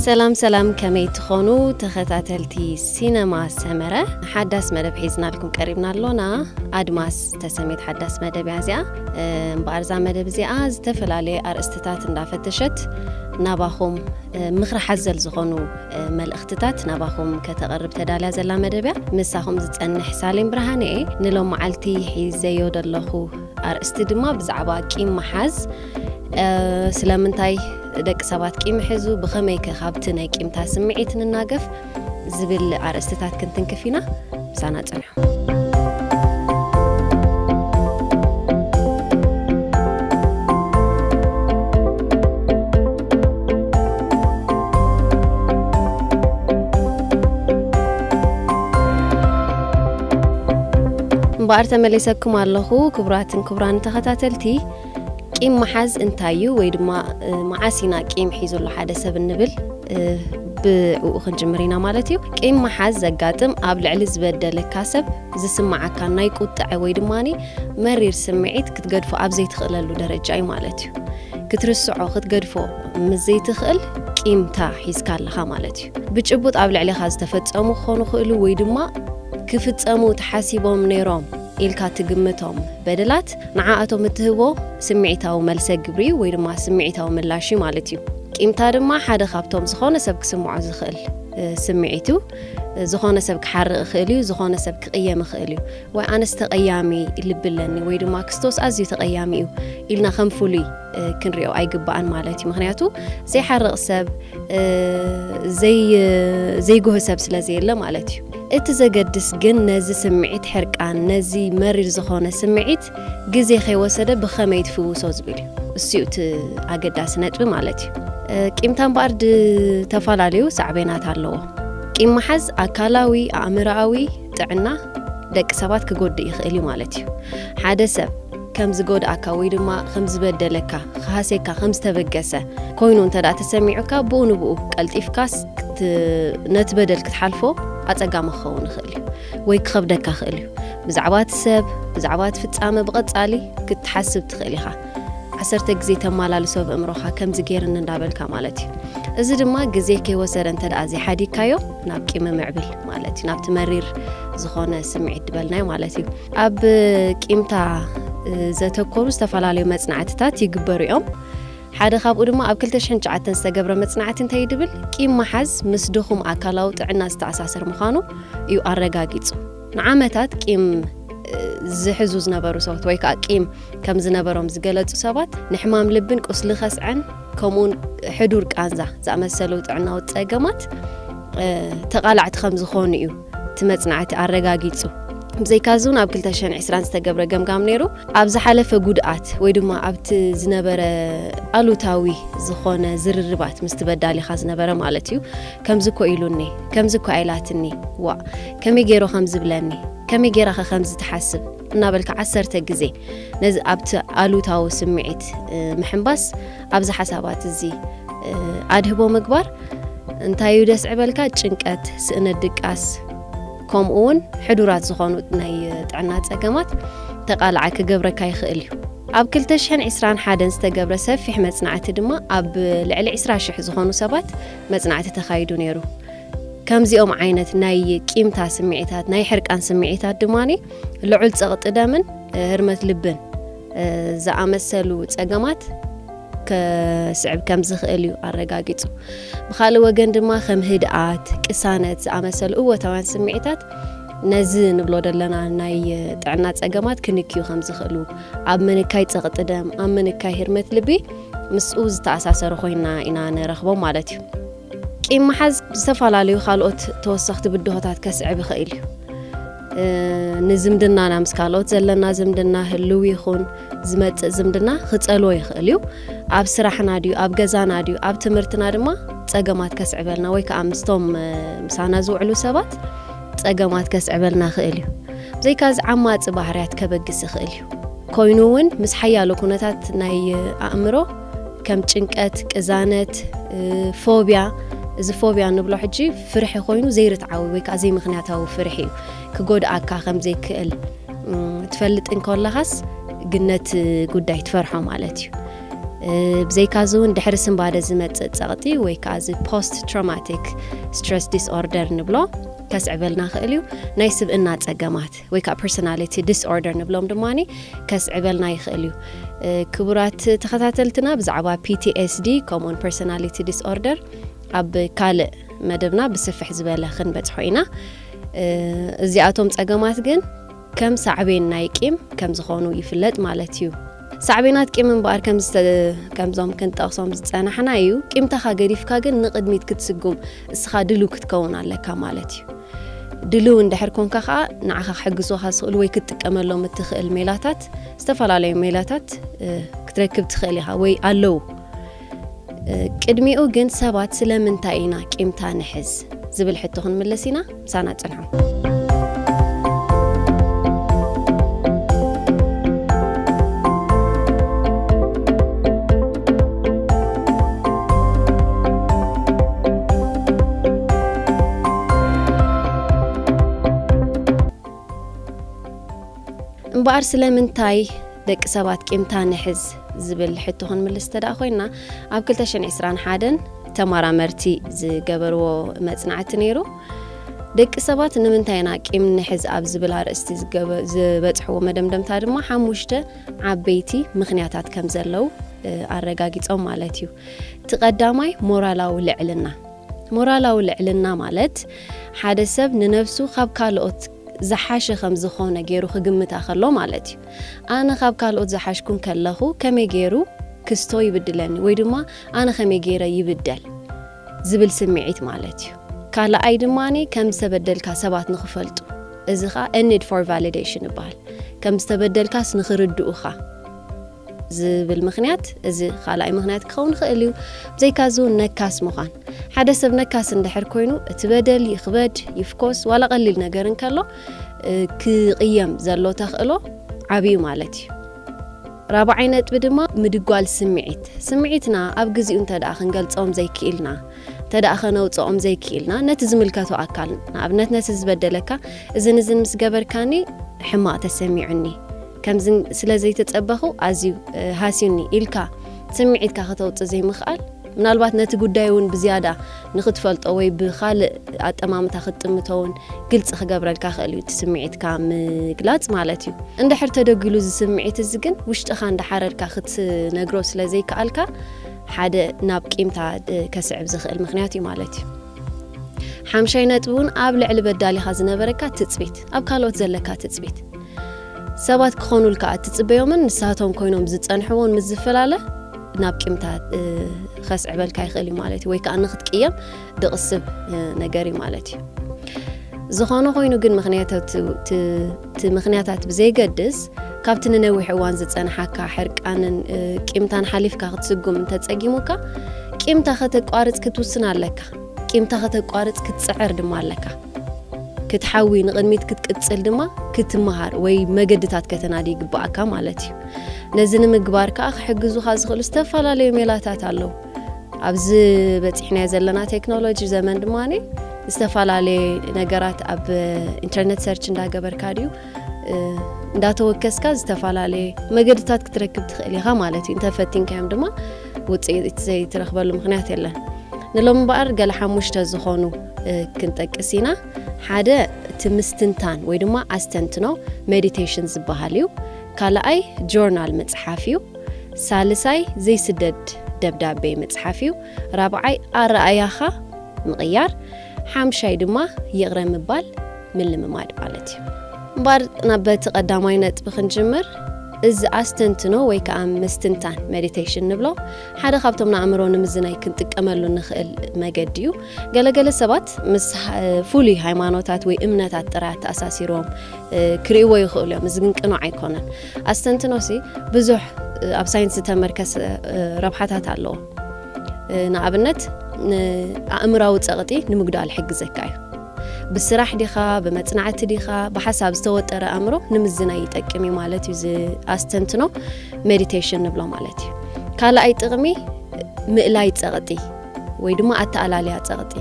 ሰላም ሰላም፣ ከመይ ትኾኑ ተኸታተልቲ ሲነማ ሰመረ? ሓዳስ መደብ ሒዝናልኩም ቀሪብና ኣሎና። ኣድማስ ተሰሜት ሓዳስ መደብ እያ እዚኣ። እምበኣር እዛ መደብ እዚኣ ዝተፈላለየ ኣርእስትታት እንዳፈተሸት ናባኹም፣ እ፣ ምኽሪ ሓዘል ዝኾኑ፣ እ፣ መልእኽትታት ናባኹም ከተቕርብ ተዳልያ ዘላ መደብ እያ። ምሳኹም ዝጸንሕ ሳሌም ብርሃነ እየ። ንሎም መዓልቲ ሒዘዮ ዘለኹ ኣርእስቲ ድማ ብዛዕባ ቂም ምሓዝ፣ እ፣ ስለምንታይ ደቂ ሰባት ቂም ይሕዙ፣ ብኸመይ ከ ካብቲ ናይ ቂምታ ስምዒት ንናገፍ ዝብል ኣርእስትታት ክንትንክፍ ኢና። ምሳና ጽንሑ። እምበኣር ተመሊሰኩም ኣለኹ። ክቡራትን ክቡራን ተኸታተልቲ፣ ቂም ምሓዝ እንታይ እዩ? ወይ ድማ፣ እ፣ መዓስ ኢና ቂም ሒዙ ኣሎ ሓደ ሰብ እንብል፣ እ፣ ብዕኡ ክንጅምር ኢና ማለት እዩ። ቂም ምሓዝ ዘጋጥም ኣብ ልዕሊ ዝበደለካ ሰብ ዝስምዓካ ናይ ቁጥዐ ወይ ድማኒ መሪር ስምዒት ክትገድፎ ኣብ ዘይትኽእለሉ ደረጃ እዩ ማለት እዩ። ክትርስዖ፣ ክትገድፎ ምስ ዘይትኽእል ቂምታ ሒዝካ ኣለኻ ማለት እዩ። ብጭቡጥ ኣብ ልዕሌኻ ዝተፈጸሙ ክኾኑ ይኽእሉ ወይ ድማ ክፍጸሙ ተሓሲቦም ነይሮም ኢልካ ትግምቶም በደላት ንዓኣቶም እትህቦ ስምዒታዊ መልሰ ግብሪ እዩ ወይ ድማ ስምዒታዊ ምላሽ እዩ ማለት እዩ። ቂምታ ድማ ሓደ ካብቶም ዝኾነ ሰብ ክስምዖ ዝኽእል፣ እ፣ ስምዒት እዩ። እ፣ ዝኾነ ሰብ ክሓርቕ ይኽእል እዩ፣ ዝኾነ ሰብ ክቕየም ይኽእል እዩ። ወይ ኣነስ ተቐያሚ ልቢ ኣለኒ ወይ ድማ ክስቶስ ኣዝዩ ተቐያሚ እዩ ኢልና ከም ፍሉይ፣ እ፣ ክንሪኦ ኣይግባእን ማለት እዩ። ምኽንያቱ ዘይሓርቕ ሰብ፣ እ፣ ዘይ-፣ ዘይጉህ ሰብ ስለ ዘየለ ማለት እዩ። እቲ ዘገድስ ግን ነዚ ስምዒት ሕርቃን፣ ነዚ መሪር ዝኾነ ስምዒት ግዜ ከይወሰደ ብኸመይ ትፍውሶ ዝብል እዩ። እሱ እዩ እቲ ኣገዳሲ ነጥቢ ማለት እዩ። እ፣ ቂምታ እምበኣር ድ-፣ ዝተፈላለዩ ሳዕቤናት ኣለዎ። ቂም ምሓዝ ኣካላዊ፣ ኣእምሮኣዊ ጥዕና ደቂ ሰባት ክጎድእ ይኽእል እዩ ማለት እዩ። ሓደ ሰብ ከም ዝጎድኣካ ወይ ድማ ከም ዝበደለካ፣ ክሃሴካ ከም ዝተበገሰ ኮይኑ እንተ ደኣ ተሰሚዑካ፣ ብኡ ንብኡ ቀልጢፍካስ ክት-፣ ነቲ በደል ክትሓልፎ ኣጸጋሚ ክኸውን ይኽእል እዩ ወይ ክኸብደካ ይኽእል እዩ። ብዛዕባ እቲ ሰብ፣ ብዛዕባ እቲ ፍጻመ ብቐጻሊ ክትሓስብ ትኽእል ኢኻ። ዓሰርተ ግዜ ተመላልሶ ብእምሮኻ ከምዚ ገይርኒ እንዳበልካ ማለት እዩ። እዚ ድማ ግዜ ከይወሰደ እንተ ደኣ ዘይሓዲግካዮ ናብ ቂም ምዕብል ማለት እዩ። ናብቲ መሪር ዝኾነ ስምዒት ድበልናዮ ማለት እዩ። ኣብ ቂምታ፣ እ፣ ዘተኮሩ ዝተፈላለዩ መጽናዕትታት ይግበሩ እዮም። ሓደ ካብኡ ድማ ኣብ ክልተ ሽሕን ትሽዓተን ዝተገብረ መጽናዕቲ እንታይ ድብል፣ ቂም ምሓዝ ምስ ድኹም ኣካላዊ ጥዕና ዝተኣሳሰር ምዃኑ እዩ ኣረጋጊጹ። ንዓመታት ቂም፣ እ፣ ዝሕዙ ዝነበሩ ሰባት ወይ ከዓ ቂም ከም ዝነበሮም ዝገለጹ ሰባት ንሕማም ልብን ቁስሊ ከስዐን ከምኡውን ሕዱር ቃንዛ ዝኣመሰሉ ጥዕናዊ ጸገማት፣ እ፣ ተቓላዕቲ ከም ዝኾኑ እዩ እቲ መጽናዕቲ ኣረጋጊጹ። ብዘይካዚ እውን ኣብ ክልተ ሽሕን ዕስራን ዝተገብረ ገምጋም ነይሩ። ኣብ ዝሓለፈ ጉድኣት ወይ ድማ ኣብቲ ዝነበረ ኣሉታዊ ዝኾነ ዝርርባት ምስቲ በዳሊኻ ዝነበረ ማለት እዩ። ከምዚ እኮ ኢሉኒ፣ ከምዚ እኮ ኣይላትኒ፣ ዋእ፣ ከመይ ገይሩ ከም ዝብለኒ፣ ከመይ ገይራኸ ከም ዝትሓስብ እናበልካ ዓሰርተ ግዜ ነዚ ኣብቲ ኣሉታዊ ስምዒት፣ እ፣ ምሕንባስ ኣብዚ ሓሳባት እዚ፣ እ፣ ኣድህቦ ምግባር እንታይ እዩ ደስዕበልካ? ጭንቀት፣ ስእነት ድቃስ፣ ከምኡ እውን ሕዱራት ዝኾኑ ናይ ጥዕና ጸገማት ተቓላዓይ ክገብረካ ይኽእል እዩ። ኣብ ክልተ ሽሕን ዕስራን ሓደን ዝተገብረ ሰፊሕ መጽናዕቲ ድማ ኣብ ልዕሊ ዕስራ ሽሕ ዝኾኑ ሰባት መጽናዕቲ ተኻይዱ ነይሩ። ከምዚኦም ዓይነት ናይ ቂምታ ስምዒታት፣ ናይ ሕርቃን ስምዒታት ድማኒ ልዑል ጸቕጢ ደምን፣ እ፣ ህርመት ልብን፣ እ፣ ዝኣመሰሉ ጸገማት ከስዕብ ከም ዝኽእል እዩ ኣረጋጊጹ። ብኻልእ ወገን ድማ ከም ህድኣት፣ ቅሳነት ዝኣመሰሉ እወታውያን ስምዒታት ነዚ ንብሎ ዘለና ናይ ጥዕና ጸገማት ክንክዩ ከም ዝኽእሉ፣ ኣብ ምንካይ ጸቕጢ ደም፣ ኣብ ምንካይ ህርመት ልቢ ምስኡ ዝተኣሳሰሩ ኮይና ኢና ንረኽቦም ማለት እዩ። ቂም ምሓዝ ዝተፈላለዩ ካልኦት ተወሰኽቲ ብድሆታት ከስዕብ ይኽእል እዩ። እ፣ ንዝምድናና ምስ ካልኦት ዘለና ዝምድና ህልው ይኹን ዝመጽእ ዝምድና ክጸልዎ ይኽእል እዩ። ኣብ ስራሕና ድዩ፣ ኣብ ገዛና ድዩ፣ ኣብ ትምህርትና ድማ ጸገማት ከስዕበልና ወይ ከኣ ምስቶም፣ እ፣ ምሳና ዝውዕሉ ሰባት ጸገማት ከስዕበልና ይኽእል እዩ። ብዘይካዚ ዓማጺ ባህርያት ከበግስ ይኽእል እዩ። ኮይኑ እውን ምስ ሓያሎ ኩነታት ናይ ኣእምሮ ከም ጭንቀት፣ ቅዛነት፣ እ፣ ፎብያ፣ እዚ ፎብያ ንብሎ ሕጂ ፍርሒ ኮይኑ ዘይርትዓዊ ወይ ከዓ ዘይምኽንያታዊ ፍርሒ እዩ። ክጎድኣካ ከም ዘይክእል፣ እም፣ ትፈልጥ እንከለኻስ ግን ነቲ ጉዳይ ትፈርሖ ማለት እዩ። ብዘይካዚ እውን ድሕሪ ስንባደ ዝመጽእ ጸቕጢ ወይ ከዓ እዚ post traumatic stress disorder ንብሎ ከስዕበልና ክእል እዩ። ናይ ስብእና ጸገማት ወይ ከዓ personality disorder ንብሎም ድማ ከስዕበልና ይኽእል እዩ። ክቡራት ተኸታተልትና፣ ብዛዕባ P T S D ከምኡውን personality disorder ኣብ ካልእ መደብና ብስፍሕ ዝበለ ክንበጽሖ ኢና። እዚኣቶም ጸገማት ግን ከም ሳዕቤን ናይ ቂም ከም ዝኾኑ ይፍለጥ ማለት እዩ። ሳዕቤናት ቂም እምበኣር ከም ዝተ-፣ ከምዞም ክንጠቕሶም ዝጸናሕና እዩ። ቂምታኻ ገዲፍካ ግን ንቕድሚት ክትስጉም እስኻ ድልው ክትከውን ኣለካ ማለት እዩ። ድልው እንድሕር ኮንካ ኸኣ ንዓኻ ክሕግዙኻ ዝኽእሉ ወይ ክትጥቀመሎም እትኽእል ሜላታት፣ ዝተፈላለዩ ሜላታት፣ እ፣ ክትረክብ ትኽእል ኢኻ ወይ ኣለዉ። እ፣ ቅድሚኡ ግን ሰባት ስለምንታይ ኢና ቂምታ ንሕዝ ዝብል ሕቶ ክንምልስ ኢና። ምሳና ጽንሑ። እምበኣር ስለምንታይ ደቂ ሰባት ቂምታ ንሕዝ ዝብል ሕቶ ክንምልስ እንተ ደኣ ኮይንና፣ ኣብ ክልተ ሽሕን ዕስራን ሓደን ተመራመርቲ ዝገበርዎ መጽናዕቲ ነይሩ። ደቂ ሰባት ንምንታይ ኢና ቂም ንሕዝ ኣብ ዝብል ኣርእስቲ ዝገበ-፣ ዝበጽሕዎ መደምደምታ ድማ ሓሙሽተ ዓበይቲ ምኽንያታት ከም ዘለዉ፣ እ፣ ኣረጋጊጾም ማለት እዩ። እቲ ቀዳማይ ሞራላዊ ልዕልና። ሞራላዊ ልዕልና ማለት ሓደ ሰብ ንነብሱ ካብ ካልኦት ዝሓሸ ከም ዝኾነ ገይሩ ክግምታ ከሎ ማለት እዩ። ኣነ ካብ ካልኦት ዝሓሽኩን ከለኹ ከመይ ገይሩ ክስቶ ይብድለኒ ወይ ድማ ኣነ ከመይ ገይረ ይብደል ዝብል ስምዒት ማለት እዩ። ካልኣይ ድማ ከም ዝተበደልካ ሰባት ንኽፈልጡ፣ እዚ ኸኣ a need for validation ይበሃል። ከም ዝተበደልካስ ንኽርድኡኻ ዝብል ምኽንያት፣ እዚ ካልኣይ ምኽንያት ክኸውን ይኽእል እዩ። ብዘይካዚ እውን ነካስ ምዃን። ሓደ ሰብ ነካስ እንድሕር ኮይኑ፣ እቲ በደል ይኽበድ ይፍኮስ፣ ዋላ ቀሊል ነገር እንከሎ፣ እ፣ ክቕየም ዘሎ ተኽእሎ ዓብዩ ማለት እዩ። ራብዓይ ነጥቢ ድማ ምድጓል ስምዒት። ስምዒትና ኣብ ግዚኡ እንተ ደኣ ክንገልጾም ዘይክኢልና፣ እንተ ደኣ ከነውጽኦም ዘይክኢልና፣ ነቲ ዝምልከቶ ኣካል፣ ንኣብነት ነቲ ዝበደለካ፣ "እዝን እዝን ምስ ገበርካኒ ሕማቕ ተሰሚዑኒ፣ ከምዚ ስለ ዘይተጸበኹ ኣዝዩ፣ እ፣ ሃስዩኒ" ኢልካ ስምዒትካ ከተውጽእ ዘይምኽኣል፣ ምናልባት ነቲ ጉዳይ እውን ብዝያዳ ንኽትፈልጦ ወይ ብኻልእ ኣጠማምታ ክትጥምቶ እውን ግልጺ ክገብረልካ ክእል እዩ፣ እቲ ስምዒትካ ምግላጽ ማለት እዩ። እንድሕር ተደጒሉ እዚ ስምዒት እዚ ግን ውሽጥኻ እንዳሓረርካ ክትነግሮ ስለ ዘይከኣልካ፣ ሓደ ናብ ቂምታ፣ እ፣ ከስዕብ ዝኽእል ምኽንያት እዩ ማለት እዩ። ሓምሻይ ነጥቢ እውን ኣብ ልዕሊ በዳሊኻ ዝነበረካ ትጽቢት፣ ኣብ ካልኦት ዘለካ ትጽቢት። ሰባት ክኾኑልካ እትጽበዮምን ንሳቶም ኮይኖም ዝጸንሕዎን ምስ ዝፈላለ ናብ ቂምታ፣ እ፣ ከስዕበልካ ይኽእል እዩ ማለት እዩ። ወይ ከኣ ንኽትቅየም ድቕስብ፣ እ፣ ነገር እዩ ማለት እዩ። ዝኾነ ኮይኑ ግን ምኽንያታት፣ እቲ፣ እቲ ምኽንያታት ብዘይገድስ፣ ካብቲ ንነዊሕ እዋን ዝጸንሓካ ሕርቃንን፣ እ፣ ቂምታን ሓሊፍካ ክትስጉም እንተጸጊሙካ፣ ቂምታ ከተቋርጽ ክትውስን ኣለካ። ቂምታ ከተቋርጽ ክትጽዕር ድማ ኣለካ። ክትሓዊ፣ ንቕድሚት ክትቅጽል ድማ ክትመሃር ወይ መገድታት ከተናዲ ይግብኣካ ማለት እዩ። ነዚ ንምግባር ከኣ ክሕግዙኻ ዝኽእሉ ዝተፈላለዩ ሜላታት ኣለዉ። ኣብዚ በጺሕናዮ ዘለና ቴክኖሎጂ ዘመን ድማ ዝተፈላለየ ነገራት ኣብ ኢንተርነት ሰርች እንዳገበርካ ድዩ፣ እ፣ እንዳተወከስካ ዝተፈላለየ መገድታት ክትረክብ ትኽእል ኢኻ ማለት እዩ። እንተፈቲንካዮም ድማ ውጽኢት ዘይትረኽበሉ ምኽንያት የለን። ንሎም እምበኣር ገለ ሓሙሽተ ዝኾኑ፣ እ፣ ክንጠቅስ ኢና። ሓደ እቲ ምስትንታን ወይ ድማ ኣስተንትኖ፣ ሜዲቴሽን ዝበሃል እዩ። ካልኣይ ጆርናል ምጽሓፍ እዩ። ሳልሳይ ዘይስደድ ደብዳቤ ምጽሓፍ እዩ። ራብዓይ ኣረኣያኻ ምቕያር። ሓምሻይ ድማ ይቕረ ምባል ምልምማድ ማለት እዩ። እምበኣር ናብ በቲ ቀዳማይ ነጥቢ ክንጅምር፣ እዚ ኣስተንትኖ ወይ ከኣ ምስትንታን፣ ሜዲቴሽን ንብሎ፣ ሓደ ካብቶም ንኣእምሮ ንምዝናይ ክንጥቀመሉ ንኽእል መገዲ እዩ። ገለገለ ሰባት ምስ ሃ-፣ ፍሉይ ሃይማኖታት ወይ እምነታት ጥራይ ኣተኣሳሲሮም፣ እ፣ ክርእይዎ ይኽእሉ እዮም። እዚ ግን ቅኑዕ ኣይኮነን። ኣስተንትኖሲ ብዙሕ፣ እ፣ ኣብ ሳይንስ ዝተመርከሰ፣ እ፣ ረብሓታት ኣለዎ። እ፣ ንኣብነት፣ ንኣእምራዊ ጸቕጢ ንምጉዳል ይሕግዘካ እዩ። ብስራሕ ዲኻ፣ ብመጽናዕቲ ዲኻ፣ ብሓሳብ ዝተወጠረ ኣእምሮ ንምዝናይ ይጠቅም እዩ ማለት እዩ። እዚ ኣስተንትኖ ሜዲቴሽን ንብሎ ማለት እዩ። ካልኣይ ጥቕሚ ምእላይ ጸቕጢ ወይ ድማ ኣተኣላልያ ጸቕጢ።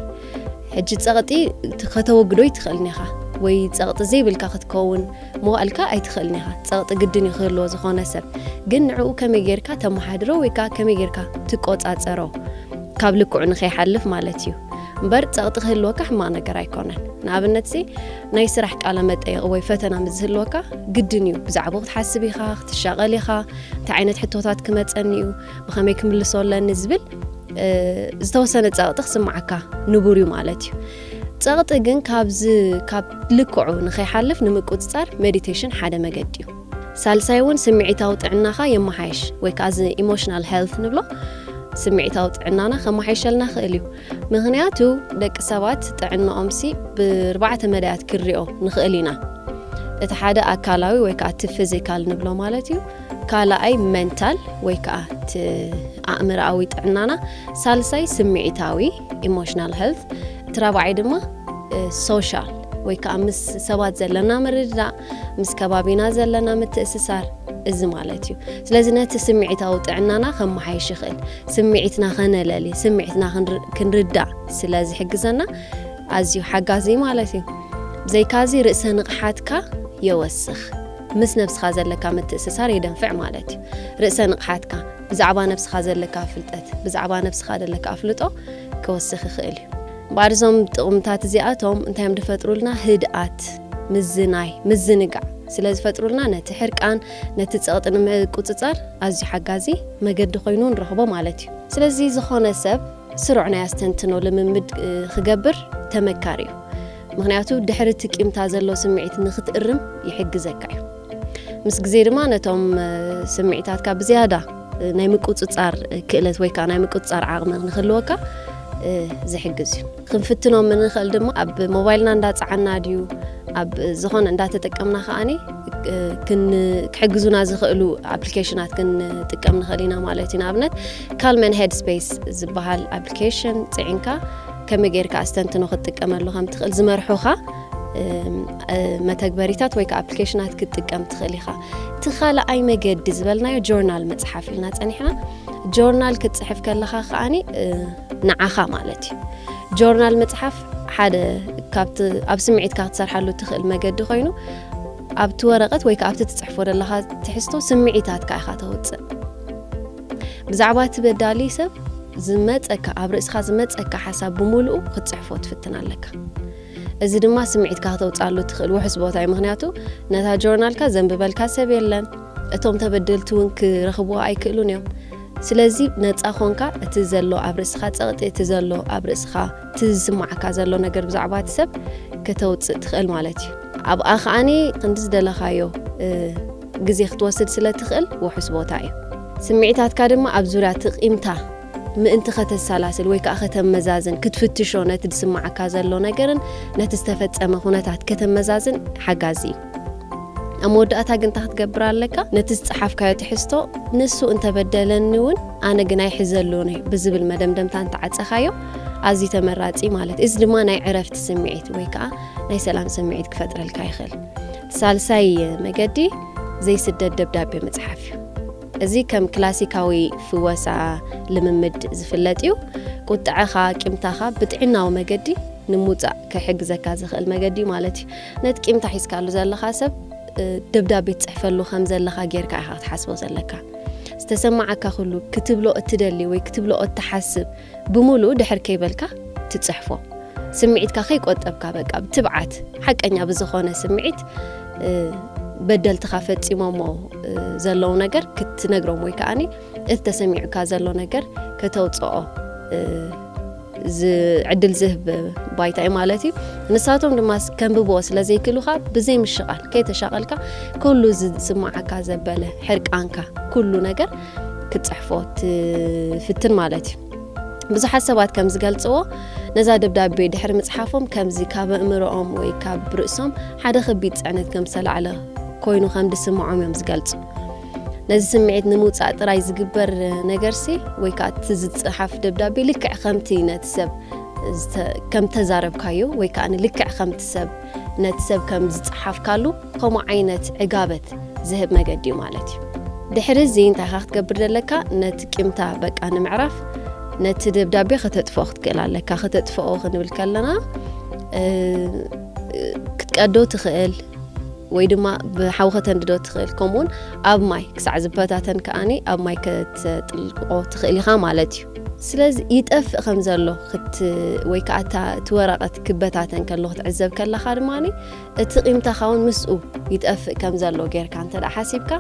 ሕጂ ጸቕጢ ከተወግዶ ይትኽእልን ኢኻ። ወይ ጸቕጢ ዘይብልካ ክትከውን መዋእልካ ኣይትኽእልን ኢኻ። ጸቕጢ ግድን እዩ ክህልዎ ዝኾነ ሰብ። ግን ንዕኡ ከመይ ጌርካ ተመሓድሮ ወይ ከዓ ከመይ ጌርካ ትቆጻጸሮ? ካብ ልክዑ ንኸይሓልፍ ማለት እዩ። እምበር ጸቕጢ ክህልወካ ሕማቕ ነገር ኣይኮነን። ንኣብነት ሲ ናይ ስራሕ ቃለ መጠየቕ ወይ ፈተና ምስ ዝህልወካ ግድን እዩ። ብዛዕባኡ ክትሓስብ ኢኻ፣ ክትሻቐል ኢኻ። እንታይ ዓይነት ሕቶታት ክመጸኒ እዩ፣ ብኸመይ ክምልሶ ኣለኒ ዝብል ዝተወሰነ ጸቕጢ ክስምዓካ ንቡር እዩ ማለት እዩ። ጸቕጢ ግን ካብዚ ካብ ልክዑ ንኸይሓልፍ ንምቁጽጻር ሜዲቴሽን ሓደ መገዲ እዩ። ሳልሳይ እውን ስምዒታዊ ጥዕናኻ የመሓይሽ ወይ ከዓ እዚ ኢሞሽናል ሄልት ንብሎ ስምዒታዊ ጥዕናና ከመሓይሸልና ክእል እዩ። ምኽንያቱ ደቂ ሰባት ጥዕናኦም ሲ ብርባዕተ መዳያት ክንሪኦ ንኽእል ኢና። እቲ ሓደ ኣካላዊ ወይ ከዓ እቲ ፊዚካል ንብሎ ማለት እዩ። ካልኣይ መንታል ወይ ከዓ እቲ ኣእምሮኣዊ ጥዕናና፣ ሳልሳይ ስምዒታዊ ኢሞሽናል ሄልት፣ እቲ ራብዓይ ድማ ሶሻል ወይ ከዓ ምስ ሰባት ዘለና ምርድዳእ፣ ምስ ከባቢና ዘለና ምትእስሳር፣ እዚ ማለት እዩ። ስለዚ ነቲ ስምዒታዊ ጥዕናና ከመሓይሽ ይኽእል። ስምዒትና ከነለሊ፣ ስምዒትና ክንርዳእ ስለ ዝሕግዘና ኣዝዩ ሓጋዚ ማለት እዩ። ብዘይካዚ ርእሰ ንቕሓትካ የወስኽ፣ ምስ ነብስኻ ዘለካ ምትእስሳር የደንፍዕ ማለት እዩ። ርእሰ ንቕሓትካ፣ ብዛዕባ ነብስኻ ዘለካ ፍልጠት፣ ብዛዕባ ነብስኻ ዘለካ ኣፍልጦ ክወስኽ ይኽእል እዩ። እምበኣር እዞም ጥቕምታት እዚኣቶም እንታይ እዮም ዝፈጥሩልና? ህድኣት፣ ምዝናይ፣ ምዝንጋዕ ስለ ዝፈጥሩልና ነቲ ሕርቃን፣ ነቲ ጸቕጢ ንምቁጽጻር ኣዝዩ ሓጋዚ መገዲ ኮይኑ ንረኽቦ ማለት እዩ። ስለዚ ዝኾነ ሰብ ስሩዕ ናይ ኣስተንትኖ ልምምድ ክገብር ተመካሪ እዩ። ምኽንያቱ ድሕሪ እቲ ቂምታ ዘሎ ስምዒት ንክትእርም ይሕግዘካ እዩ። ምስ ግዜ ድማ ነቶም ስምዒታትካ ብዝያዳ ናይ ምቁጽጻር ክእለት ወይ ከዓ ናይ ምቁጽጻር ዓቕሚ ንክህልወካ ዝሕግዝ እዩ። ክንፍትኖም እንኽእል ድማ ኣብ ሞባይልና እንዳጸዓና ድዩ ኣብ ዝኾነ እንዳተጠቀምና ከዓኒ ክሕግዙና ዝኽእሉ ኣፕሊኬሽናት ክንጥቀም ንኽእል ኢና ማለት እዩ። ንኣብነት ካልመን ሄድ ስፔስ ዝበሃል ኣፕሊኬሽን ጽዒንካ ከመይ ጌርካ ኣስተንትኖ ክትጥቀመሉ ከም ትኽእል ዝመርሑኻ መተግበሪታት ወይ ከዓ ኣፕሊኬሽናት ክትጥቀም ትኽእል ኢኻ። እቲ ካልኣይ መገዲ ዝበልናዮ ጆርናል ምጽሓፍ ኢልና ጸኒሕና። ጆርናል ክትጽሕፍ ከለኻ ከዓኒ ንዓኻ ማለት እዩ። ጆርናል ምጽሓፍ ሓደ ካብቲ ኣብ ስምዒትካ ክትሰርሓሉ እትኽእል መገዲ ኮይኑ ኣብቲ ወረቐት ወይ ከዓ ኣብቲ ትጽሕፎ ዘለኻ ትሕዝቶ ስምዒታትካ ኢኻ ተውጽእ። ብዛዕባ እቲ በዳሊ ሰብ ዝመጸካ ኣብ ርእስኻ ዝመጸካ ሓሳብ ብምሉኡ ክትጽሕፎ ትፍትን ኣለካ። እዚ ድማ ስምዒትካ ከተውጽኣሉ ትኽእል ውሑስ ቦታ እዩ። ምኽንያቱ ነታ ጆርናልካ ዘንብበልካ ሰብ የለን። እቶም ተበደልቲ እውን ክረኽብዎ ኣይክእሉን እዮም። ስለዚ ነጻ ኮንካ እቲ ዘሎ ኣብ ርእስኻ ጸቕጢ፣ እቲ ዘሎ ኣብ ርእስኻ እቲ ዝስማዓካ ዘሎ ነገር ብዛዕባ እቲ ሰብ ከተውጽእ ትኽእል ማለት እዩ። ኣብኣ ከዓኒ ክንዲ ዝደለኻዮ ግዜ ክትወስድ ስለ ትኽእል ውሑስ ቦታ እዩ። ስምዒታትካ ድማ ኣብ ዙርያ እቲ ቂምታ ምእንቲ ከተሰላስል ወይ ከዓ ከተመዛዝን ክትፍትሾ ነቲ ዝስማዓካ ዘሎ ነገርን ነቲ ዝተፈጸመ ኩነታት ከተመዛዝን ሓጋዚ እዩ። ኣብ መወዳእታ ግን እንታይ ክትገብር ኣለካ? ነቲ ዝጸሓፍካዮ ትሕዝቶ ንሱ እንተበደለኒ እውን ኣነ ግን ኣይሕዘሉን እየ ብዝብል መደምደምታ እንተዓጸኻዮ ኣዝዩ ተመራጺ ማለት እዩ። እዚ ድማ ናይ ዕረፍቲ ስምዒት ወይ ከዓ ናይ ሰላም ስምዒት ክፈጥረልካ ይኽእል። ሳልሳይ መገዲ ዘይስደድ ደብዳቤ ምጽሓፍ እዩ። እዚ ከም ክላሲካዊ ፍወሳ ልምምድ ዝፍለጥ እዩ። ቁጥዐኻ፣ ቂምታኻ ብጥዕናዊ መገዲ ንምውጻእ ክሕግዘካ ዝኽእል መገዲ ማለት እዩ። ነቲ ቂምታ ሒዝካሉ ዘለኻ ሰብ ደብዳቤ ትጽሕፈሉ ከም ዘለኻ ጌርካ ኢኻ ክትሓስቦ ዘለካ። ዝተሰማዓካ ኩሉ ክትብሎ እትደሊ ወይ ክትብሎ እትሓስብ ብምሉእ ድሕር ከይበልካ ትጽሕፎ። ስምዒትካ ከይቆጠብካ በቃ ብትብዓት ሓቀኛ ብዝኾነ ስምዒት በደልትኻ ፈጺሞሞ ዘለዉ ነገር ክትነግሮም ወይ ከዓኒ እቲ ተሰሚዑካ ዘሎ ነገር ከተውፅኦ ዕድል ዝህብ ባይታ እዩ ማለት እዩ። ንሳቶም ድማ ከንብብዎ ስለ ዘይክእሉኻ ብዘይ ምሽቓል ከይተሻቐልካ ኩሉ ዝስማዓካ ዘበለ ሕርቃንካ ኩሉ ነገር ክትፅሕፎ ትፍትን ማለት እዩ። ብዙሓት ሰባት ከም ዝገልፅዎ ነዛ ደብዳቤ ድሕሪ ምፅሓፎም ከምዚ ካብ ኣእምሮኦም ወይ ካብ ርእሶም ሓደ ከቢድ ፅዕነት ከም ዝተላዕለ ኮይኑ ከም ዝስምዖም እዮም ዝገልፁ። ነዚ ስምዒት ንምውፃእ ጥራይ ዝግበር ነገርሲ ወይ ከዓ እቲ ዝፅሓፍ ደብዳቤ ልክዕ ከምቲ ነቲ ሰብ ከም ተዛረብካዮ ወይ ከዓ ልክዕ ከምቲ ሰብ ነቲ ሰብ ከም ዝፀሓፍካሉ ከምኡ ዓይነት ዕጋበት ዝህብ መገዲ እዩ ማለት እዩ። ድሕሪ እዚ እንታይ ኢኻ ክትገብር ዘለካ? ነቲ ቂምታ በቃ ንምዕራፍ ነቲ ደብዳቤ ከተጥፍኦ ክትክእል ኣለካ። ከተጥፍኦ ክንብል ከለና ክትቀዶ ትኽእል ወይ ድማ ብሓዊ ከተንድዶ ትኽእል፣ ከምኡውን ኣብ ማይ ክሳዕ ዝበታተን ከኣኒ ኣብ ማይ ከተጥልቆ ትኽእል ኢኻ ማለት እዩ። ስለዚ ይጠፍእ ከም ዘሎ ክት-፣ ወይ ከዓ እታ እቲ ወረቐት ክበታተን ከሎ ክትዕዘብ ከለኻ ድማ እቲ ቂምታኻ እውን ምስኡ ይጠፍእ ከም ዘሎ ጌርካ እንተ ደኣ ሓሲብካ፣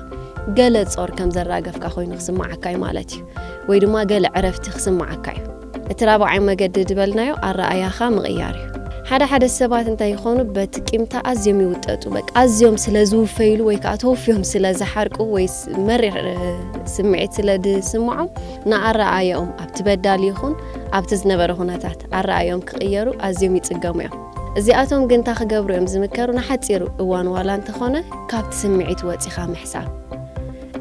ገለ ጾር ከም ዘራገፍካ ኮይኑ ክስምዓካ እዩ ማለት እዩ። ወይ ድማ ገለ ዕረፍቲ ክስምዓካ እዩ። እቲ ራብዓይ መገዲ ዝበልናዮ ኣረኣያኻ ምቕያር እዩ። ሓደ ሓደ ሰባት እንታይ ይኾኑ፣ በቲ ቂምታ ኣዝዮም ይውጠጡ። በቃ ኣዝዮም ስለ ዝውፈይሉ ወይ ከዓ ተወፍዮም ስለ ዝሓርቁ ወይ ስ-፣ መሪር፣ እ፣ ስምዒት ስለ ዝስምዖም፣ ንኣረኣያኦም ኣብቲ በዳሊ ይኹን ኣብቲ ዝነበረ ኩነታት ኣረኣያኦም ክቕየሩ ኣዝዮም ይጽገሙ እዮም። እዚኣቶም ግን እንታይ ክገብሩ እዮም ዝምከሩ? ንሓጺሩ እዋን ዋላ እንተኾነ ካብቲ ስምዒት ወጺኻ ምሕሳብ።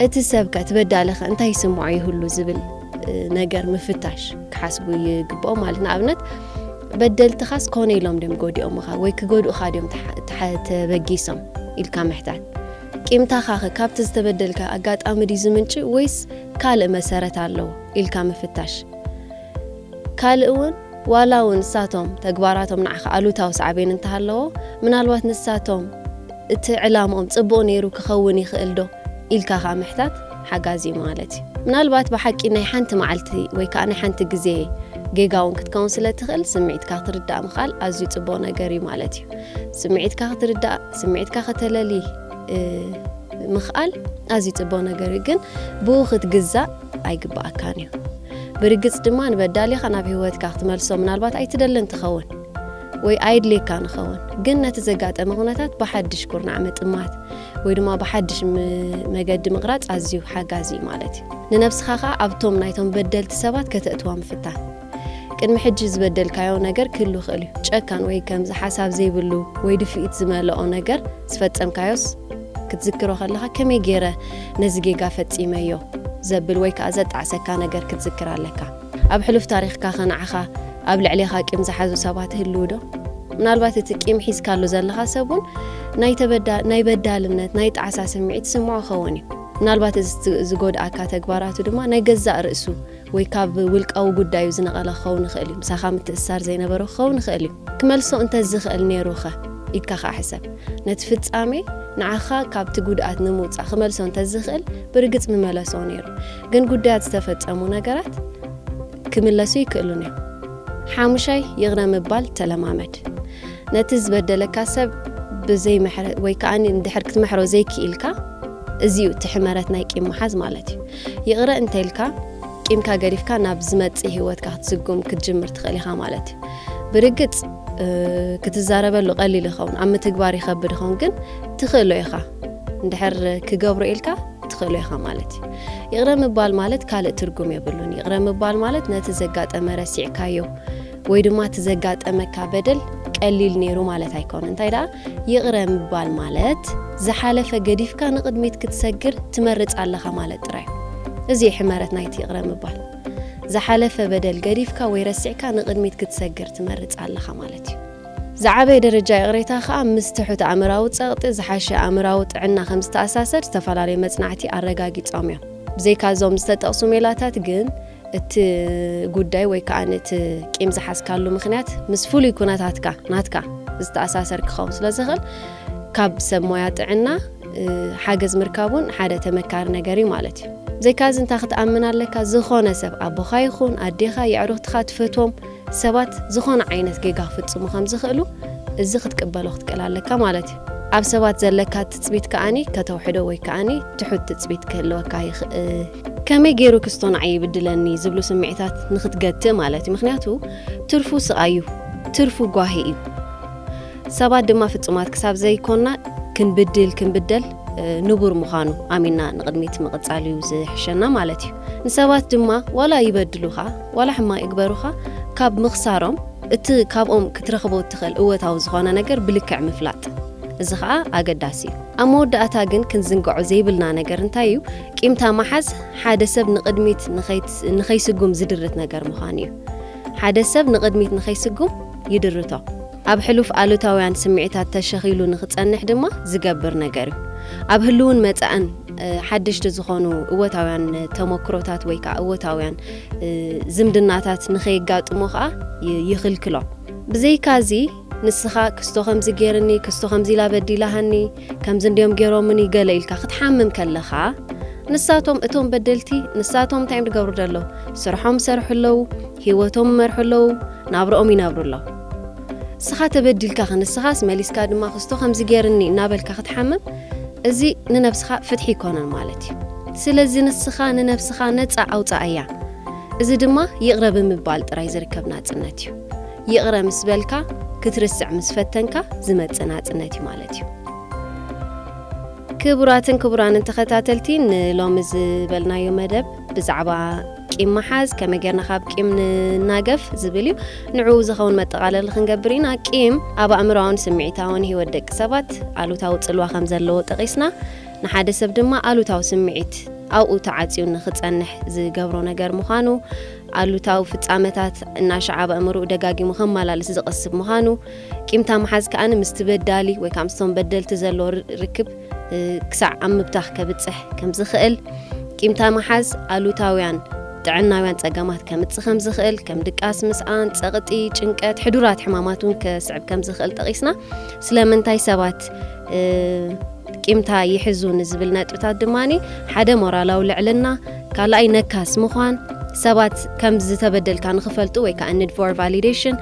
እቲ ሰብከ፣ እቲ በዳልኸ እንታይ ይስምዖ ይህሉ ዝብል፣ እ፣ ነገር ምፍታሽ ክሓስቡ ይግብኦም። ማለት ንኣብነት በደልትኻስ ኮነ ኢሎም ድዮም ጎዲኦምኻ ወይ ክጎድኡኻ ድዮም ተሓ-፣ ተሓ-፣ ተበጊሶም ኢልካ ምሕታት። ቂምታኻኸ ካብቲ ዝተበደልካ ኣጋጣሚ ድዩ ዝምንጭ ወይስ ካልእ መሰረት ኣለዎ ኢልካ ምፍታሽ። ካልእ እውን ዋላ እውን ንሳቶም ተግባራቶም ንዓኻ ኣሉታዊ ሳዕቤን እንተሃለዎ፣ ምናልባት ንሳቶም እቲ ዕላምኦም ጽቡቕ ነይሩ ክኸውን ይኽእል ዶ ኢልካ ከኣ ምሕታት ሓጋዚ እዩ ማለት እዩ። ምናልባት ብሓቂ ናይ ሓንቲ መዓልቲ ወይ ከኣ ናይ ሓንቲ ግዜ ጌጋ እውን ክትከውን ስለ ትኽእል፣ ስምዒትካ ክትርዳእ ምኽኣል ኣዝዩ ጽቡቕ ነገር እዩ ማለት እዩ። ስምዒትካ ክትርዳእ፣ ስምዒትካ ከተለሊ፣ እ፣ ምኽኣል ኣዝዩ ጽቡቕ ነገር እዩ፣ ግን ብኡ ክትግዛእ ኣይግባኣካን እዩ። ብርግጽ ድማ ንበዳሊኻ ናብ ህይወትካ ክትመልሶ ምናልባት ኣይትደልን ትኸውን ወይ ኣይድልየካን ይኸውን፣ ግን ነቲ ዘጋጠመ ኩነታት ብሓድሽ ኩርናዕ ምጥማት ወይ ድማ ብሓድሽ ም-፣ መገዲ ምቕራጽ ኣዝዩ ሓጋዚ እዩ ማለት እዩ። ንነብስኻ ኸኣ ኣብቶም ናይቶም በደልቲ ሰባት ከተእትዋ ምፍታን። ቅድሚ ሕጂ ዝበደልካዮ ነገር ክህሉ ይኽእል እዩ። ጨካን ወይ ከምዚ ሓሳብ ዘይብሉ ወይ ድፍኢት ዝመልኦ ነገር ዝፈጸምካዮስ ክትዝክሮ ከለኻ፣ ከመይ ገይረ ነዚ ጌጋ ፈጺመዮ ዘብል ወይ ከኣ ዘጣዕሰካ ነገር ክትዝክር ኣለካ። ኣብ ሕሉፍ ታሪኽካ ኸ ንዓኻ ኣብ ልዕሌኻ ቂም ዝሓዙ ሰባት ይህልዉ ዶ? ምናልባት እቲ ቂም ሒዝካሉ ዘለኻ ሰብ እውን ናይ ተበዳ-፣ ናይ በዳልነት፣ ናይ ጣዕሳ ስምዒት ይስምዖ ይኸውን እዩ። ምናልባት እዚ ዝ-፣ ዝጎድኣካ ተግባራቱ ድማ ናይ ገዛእ ርእሱ ወይ ካብ ውልቃዊ ጉዳዩ ዝነቐለ ክኸውን ይኽእል እዩ። ምሳኻ ምትእስሳር ዘይነበሮ ክኸውን ይኽእል እዩ። ክመልሶ እንተ ዝኽእል ነይሩኸ ኢልካ ኸኣ ሕሰብ። ነቲ ፍጻሜ ንዓኻ ካብቲ ጉድኣት ንምውጻእ ክመልሶ እንተ ዝኽእል ብርግጽ ምመለሶ ነይሩ። ግን ጉዳያት ዝተፈጸሙ ነገራት ክምለሱ ይክእሉን እዮም። ሓሙሻይ፣ ይቕረ ምባል ተለማመድ። ነቲ ዝበደለካ ሰብ ብዘይ ምሕረት ወይ ከኣ እንድሕር ክትምሕሮ ዘይክኢልካ፣ እዚ እዩ እቲ ሕመረት ናይ ቂም ምሓዝ ማለት እዩ። ይቕረ እንተኢልካ፣ ቂምካ ገዲፍካ ናብ ዝመጽእ ህይወትካ ክትስጉም ክትጅምር ትኽእል ኢኻ ማለት እዩ። ብርግጽ፣ እ፣ ክትዛረበሉ ቀሊል ይኸውን፣ ኣብ ምትግባር ይኸብድ ይኸውን፣ ግን ትኽእሎ ኢኻ። እንድሕር ክገብሮ ኢልካ ትኽእሎ ኢኻ ማለት እዩ። ይቕረ ምባል ማለት ካልእ ትርጉም የብሉን። ይቕረ ምባል ማለት ነቲ ዘጋጠመ ረሲዕካዮ ወይ ድማ እቲ ዘጋጠመካ በደል ቀሊል ነይሩ ማለት ኣይኮነን። እንታይ ደኣ፣ ይቕረ ምባል ማለት ዝሓለፈ ገዲፍካ ንቕድሚት ክትሰግር ትመርጽ ኣለኻ ማለት ጥራይ እዩ። እዚ እዩ ሕመረት ናይቲ ይቕረ ምባል። ዝሓለፈ በደል ገዲፍካ ወይ ረሲዕካ ንቕድሚት ክትሰግር ትመርጽ ኣለኻ ማለት እዩ። ዝዓበየ ደረጃ ይቕሬታ ከኣ ምስ ትሑት ኣእምራዊ ጸቕጢ ዝሓሸ ኣእምራዊ ጥዕና ከም ዝተኣሳሰር ዝተፈላለዩ መጽናዕቲ ኣረጋጊጾም እዮም። ብዘይካ እዞም ዝተጠቕሱ ሜላታት ግን፣ እቲ ጉዳይ ወይ ከኣ እቲ ቂም ዝሓዝካሉ ምኽንያት ምስ ፍሉይ ኩነታትካ፣ ናትካ፣ ዝተኣሳሰር ክኸውን ስለ ዝኽእል፣ ካብ ሰብ ሞያ ጥዕና፣ እ፣ ሓገዝ ምርካብ እውን ሓደ ተመካሪ ነገር እዩ ማለት እዩ። ብዘይካዚ እንታይ ክትኣምን ኣለካ? ዝኾነ ሰብ፣ ኣቦኻ ይኹን ኣዴኻ፣ የዕሩኽትኻ፣ ትፈትዎም ሰባት ዝኾነ ዓይነት ጌጋ ክፍጽሙ ከም ዝኽእሉ፣ እዚ ክትቅበሎ ክትክእል ኣለካ ማለት እዩ። ኣብ ሰባት ዘለካ ትጽቢት ከኣኒ ከተውሕዶ ወይ ከኣኒ ትሑት ትጽቢት ክህልወካ ይኽእል። ከመይ ገይሩ ክስቶ ንዓይ ይብድለኒ ዝብሉ ስምዒታት ንኽትገትእ ማለት እዩ። ምኽንያቱ ትርፉ ስቓይ እዩ፣ ትርፉ ጓሂ እዩ። ሰባት ድማ ፍጹማት ክሳብ ዘይኮንና ክንብድል፣ ክንብደል፣ እ፣ ንቡር ምዃኑ ኣሚንና ንቕድሚት ምቕጻል እዩ ዝሕሸና ማለት እዩ። ንሰባት ድማ ዋላ ይበድሉኻ፣ ዋላ ሕማቕ ይግበሩኻ፣ ካብ ምኽሳሮም እቲ ካብኦም ክትረኽቦ እትኽእል እወታዊ ዝኾነ ነገር ብልክዕ ምፍላጥ። እዚ ኸኣ ኣገዳሲ እዩ። ኣብ መወዳእታ ግን ክንዝንግዖ ዘይብልና ነገር እንታይ እዩ? ቂምታ ምሓዝ ሓደ ሰብ ንቕድሚት ንኸይት-፣ ንኸይስጉም ዝድርት ነገር ምዃኑ እዩ። ሓደ ሰብ ንቕድሚት ንኸይስጉም ይድርቶ። ኣብ ሕሉፍ ኣሉታውያን ስምዒታት ተሸኺሉ ንኽጸንሕ ድማ ዝገብር ነገር እዩ። ኣብ ህልውን መጻእን፣ እ፣ ሓደሽቲ ዝኾኑ እወታውያን ተመክሮታት ወይ ከኣ እወታውያን፣ እ፣ ዝምድናታት ንኸየጋጥሞ ከኣ ይ-፣ ይኽልክሎ። ብዘይካዚ ንስኻ ክስቶ ከምዚ ገይርኒ፣ ክስቶ ከምዚ ኢላ በዲላሃኒ፣ ከምዚ እንድዮም ገይሮምኒ ገለ ኢልካ ክትሓምም ከለኻ፣ ንሳቶም፣ እቶም በደልቲ፣ ንሳቶም እንታይ እዮም ዝገብሩ ዘለዉ? ስርሖም ይሰርሑ ኣለዉ፣ ህይወቶም ይመርሑ ኣለዉ፣ ናብርኦም ይነብሩ ኣለዉ። ንስኻ ተበዲልካ ንስኻስ መሊስካ ድማ ክስቶ ከምዚ ገይርኒ እናበልካ ክትሓምም፣ እዚ ንነብስኻ ፍትሒ ይኮነን ማለት እዩ። ስለዚ ንስኻ ንነብስኻ ነጻ ኣውጽኣያ። እዚ ድማ ይቕረ ብምባል ጥራይ ዝርከብ ናጽነት እዩ። ይቕረ ምስ በልካ ክትርስዕ ምስ ፈተንካ ዝመጽእ ናጽነት እዩ ማለት እዩ። ክቡራትን ክቡራንን ተኸታተልቲ፣ ንሎሚ ዝበልናዮ መደብ ብዛዕባ ቂም ምሓዝ፣ ከመይ ጌርና ካብ ቂም ንናገፍ ዝብል እዩ። ንዕኡ ዝኸውን መጠቓለሊ ክንገብር ኢና። ቂም ኣብ ኣእምሮኣውን ስምዒታውን ህይወት ደቂ ሰባት ኣሉታዊ ጽልዋ ከም ዘለዎ ጠቒስና፣ ንሓደ ሰብ ድማ ኣሉታዊ ስምዒት ኣብኡ ተዓጽዩ ንኽጸንሕ ዝገብሮ ነገር ምዃኑ፣ ኣሉታዊ ፍጻመታት እናሸዓበ ኣእምሮኡ ደጋጊሙ ከመላልስ ዝቐስብ ምዃኑ፣ ቂምታ ምሓዝ ከኣ ምስቲ በዳሊ ወይ ከኣ ምስቶም በደልቲ ዘሎ ር-፣ ርክብ፣ እ፣ ክሳዕ ኣብ ምብታኽ ከብጽሕ ከም ዝኽእል፣ ቂምታ ምሓዝ ኣሉታውያን ጥዕናውያን ጸገማት ከምጽእ ከም ዝኽእል፣ ከም ድቃስ፣ ምስኣን፣ ጸቕጢ፣ ጭንቀት፣ ሕዱራት ሕማማት እውን ከስዕብ ከም ዝኽእል ጠቒስና። ስለምንታይ ሰባት፣ እ፣ ቂምታ ይሕዙ ንዝብል ነጥብታት ድማኒ፣ ሓደ ሞራላዊ ልዕልና፣ ካልኣይ ነካስ ምዃን፣ ሰባት ከም ዝተበደልካ ንኽፈልጡ ወይ ከዓ need for validation፣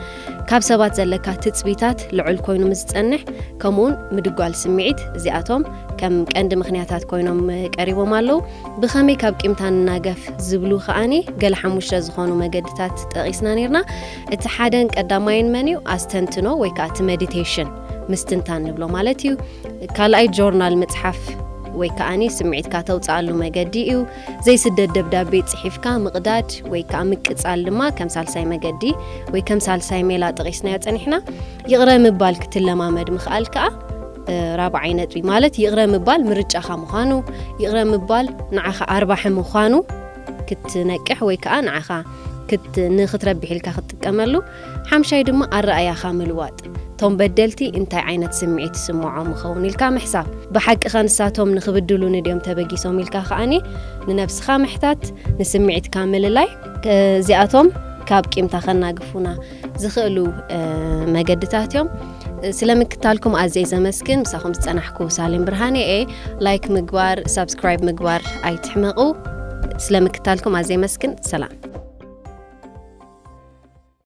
ካብ ሰባት ዘለካ ትጽቢታት ልዑል ኮይኑ ምስ ዝጸንሕ፣ ከምኡውን ምድጓል ስምዒት፣ እዚኣቶም ከም ቀንዲ ምኽንያታት ኮይኖም ቀሪቦም ኣለዉ። ብኸመይ ካብ ቂምታ ንናገፍ ዝብሉ ከኣኒ ገለ ሓሙሽተ ዝኾኑ መገድታት ጠቒስና ነይርና። እቲ ሓደን ቀዳማይን መን እዩ? ኣስተንትኖ ወይ ከዓ እቲ ሜዲቴሽን፣ ምስትንታን ንብሎ ማለት እዩ። ካልኣይ ጆርናል ምጽሓፍ ወይ ከኣኒ ስምዒትካ ተውጽኣሉ መገዲ እዩ። ዘይስደድ ደብዳቤ ጽሒፍካ ምቕዳድ ወይ ከኣ ምቅጻል ድማ ከም ሳልሳይ መገዲ ወይ ከም ሳልሳይ ሜላ ጠቒስናዮ ጸኒሕና። ይቕረ ምባል ክትለማመድ ምኽኣል ከኣ፣ እ፣ ራብዓይ ነጥቢ ማለት ይቕረ ምባል ምርጫኻ ምዃኑ፣ ይቕረ ምባል ንዓኻ ኣርባሒ ምዃኑ ክትነቅሕ ወይ ከኣ ንዓኻ ክት-፣ ንኽትረብሕ ኢልካ ክትጥቀመሉ። ሓምሻይ ድማ ኣረኣያኻ ምልዋጥ። እቶም በደልቲ እንታይ ዓይነት ስምዒት ይስምዖም ይኸውን ኢልካ ምሕሳብ። ብሓቂ ኸ ንሳቶም ንኽብድሉኒ ድዮም ተበጊሶም ኢልካ ከኣኒ ንነብስኻ ምሕታት፣ ንስምዒትካ ምልላይ። እዚኣቶም ካብ ቂምታ ከናግፉና ዝኽእሉ፣ እ፣ መገድታት እዮም። ስለ ምክታልኩም ኣዝየ ዘመስግን። ምሳኹም ዝጸናሕኩ ሳሌም ብርሃነ እየ። ላይክ ምግባር፣ ሳብስክራይብ ምግባር ኣይትሕመቑ። ስለ ምክታልኩም ኣዝየ መስግን። ሰላም።